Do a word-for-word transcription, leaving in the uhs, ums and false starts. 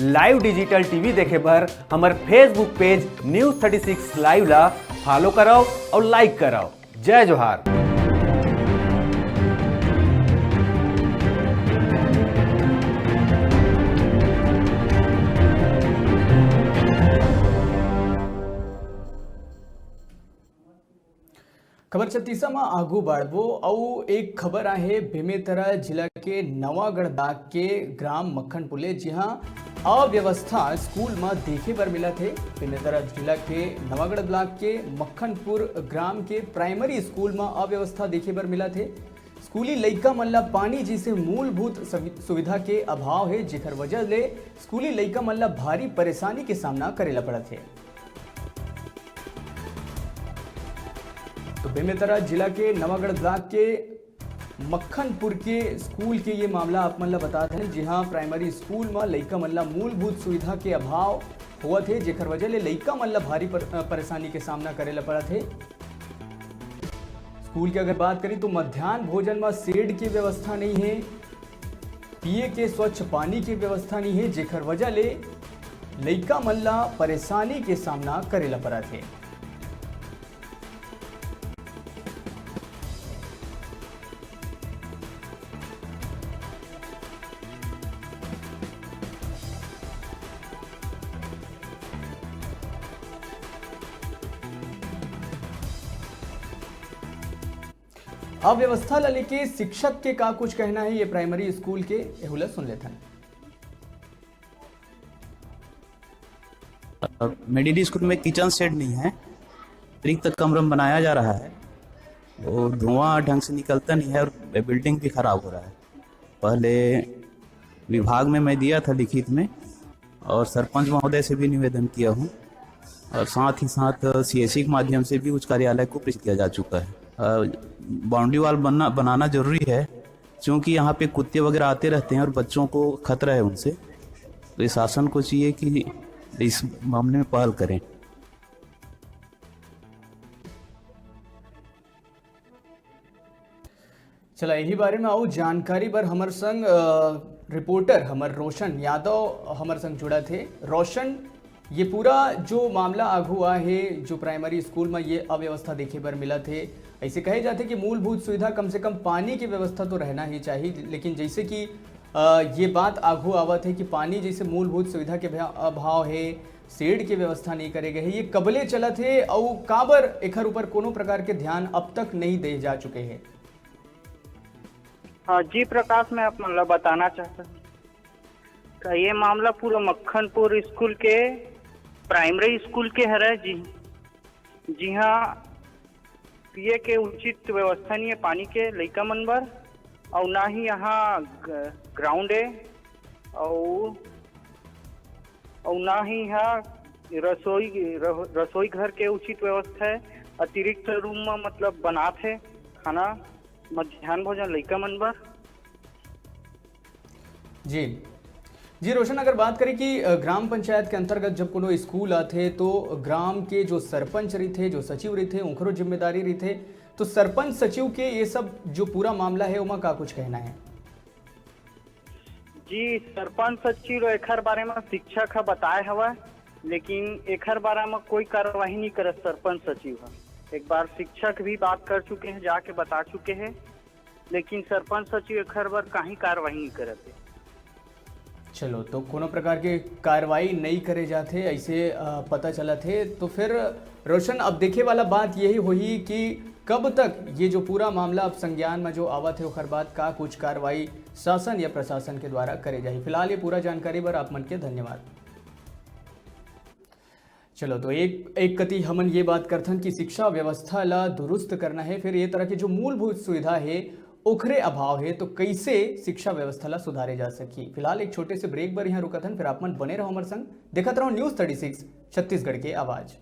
Live digital TV देखे बर हमर Facebook पेज News Thirty Six Live ला फॉलो करव और लाइक करव। जय जोहार। खबर छत्तीसा म आगू बढ़बो अउ एक खबर आहे बेमेतरा जिला के नवागढ़ ब्लॉक के ग्राम मक्खनपुर ले, जिहां अव्यवस्था स्कूल म देखे बर मिलत हे। बेमेतरा जिला के नवागढ़ ब्लॉक के मक्खनपुर ग्राम के प्राइमरी स्कूल म अव्यवस्था देखे बर मिलत हे। स्कूली लइका मन ला पानी जैसे मूलभूत सवि-, सुविधा के अभाव हे, जेकर वजह ले स्कूली लइका मन ला भारी परेशानी के सामना करे ला पड़त हे। तो बेमेतरा जिला के नवागढ़ ब्लॉक के मक्खनपुर के स्कूल के ये मामला आप मन ला बतात हन, जिहां प्राइमरी स्कूल म लइका मन ला मूलभूत सुविधा के अभाव होवत हे, जेकर वजह ले लइका मन ला भारी पर-, अ, परेशानी के सामना करे ला पड़त हे। स्कूल के अगर बात करी तो मध्यान्ह भोजन म शेड के व्यवस्था नहीं हे, पिए के स्वच्छ पानी के व्यवस्था नहीं हे, जेकर वजह ले लइका मन ला परेशानी के सामना करे ला पड़त हे। अव्यवस्था ला लेके शिक्षक के का कुछ कहना है ये प्राइमरी स्कूल के, एहू ला सुन लेथन। मिडिल स्कूल में किचन शेड नहीं है, अतिरिक्त कमरा बनाया जा रहा है, वो धुआं ढंग से निकलता नहीं है और बिल्डिंग भी खराब हो रहा है। पहले विभाग में मैं दिया था लिखित में और सरपंच महोदय से भी निवेदन किया हूँ और साथ ही साथ सीएससी के माध्यम से भी उच्च कार्यालय को प्रेषित किया जा चुका है। बाउंड्री वॉल बनना बनाना जरूरी है, क्योंकि यहाँ पे कुत्ते वगैरह आते रहते हैं और बच्चों को खतरा है उनसे। तो ये शासन को चाहिए कि इस मामले में पहल करें। चला, यही बारे में अउ जानकारी बर हमर संग अ, रिपोर्टर हमर रोशन यादव हमर संग जुड़त हे। रोशन, ये पूरा जो मामला आघू आ हे, जो प्राइमरी स्कूल में ये अव्यवस्था देखे बर मिलत हे, ऐसे कहे जाथे कि मूलभूत सुविधा, कम से कम पानी की व्यवस्था तो रहना ही चाहिए, लेकिन जैसे कि अ, ये बात आघू आवत हे कि पानी जैसे मूलभूत सुविधा के भा-, अभाव हे, शेड के व्यवस्था नहीं करे गए हे, ये कबले चलत हे अउ काबर एखर ऊपर कोनो प्रकार के ध्यान अब तक नहीं दे जा चुके हे? हाँ जी प्रकाश, मैं आप मन ला बताना चाहता हूँ का ये मामला पूरा मक्खनपुर स्कूल के, प्राइमरी स्कूल के हरे जी। जिहाँ पिए के उचित व्यवस्था नहीं है पानी के लइका मन बर, अउ ना ही यहाँ ग-, ग्राउंड है, अउ अउ ना ही यहाँ रसोई रह- रसोई घर के उचित व्यवस्था है। अतिरिक्त रूम में मतलब बनात है खाना, मध्यान्ह भोजन लइका मन बर। जी जी रोशन, अगर बात करें कि अ, ग्राम पंचायत के अंतर्गत जब कोनो स्कूल आथे तो ग्राम के जो सरपंच रहिथे, जो सचिव रहिथे, उनकरो जिम्मेदारी रहिथे। तो सरपंच सचिव के ये सब जो पूरा मामला है, ओमा का कुछ कहना है? जी, सरपंच सचिव एखर बारे में शिक्षक ह बताए हवय, लेकिन एखर बारे में कोई कार्यवाही नहीं करत सरपंच सचिव ह। एक बार शिक्षक भी बात कर चुके हैं, जाके बता चुके हैं, लेकिन सरपंच सचिव एखर बर काहीं कार्यवाही नहीं करत है। चलो, तो कोनो प्रकार के कार्रवाई नहीं करे जाथे, ऐसे अ, पता चलत हे। तो फिर रोशन, अब देखे वाला बात यही होही कि कब तक ये जो पूरा मामला अब संज्ञान में जो आवत है, ओकर बाद का कुछ कार्रवाई शासन या प्रशासन के द्वारा करे जाही। फिलहाल ये पूरा जानकारी बर आप मन के धन्यवाद। चलो, तो एक एक कति हमन ये बात करथन कि शिक्षा व्यवस्था ला दुरुस्त करना है, फिर ये तरह के जो मूलभूत सुविधा है ओखरे अभाव है, तो कैसे शिक्षा व्यवस्था ला सुधारे जा सकही। फिलहाल एक छोटे से ब्रेक बर यहाँ रुकथन, फिर आप मन बने रहो हमर संग, देखत रहो न्यूज थर्टी सिक्स छत्तीसगढ़ के आवाज।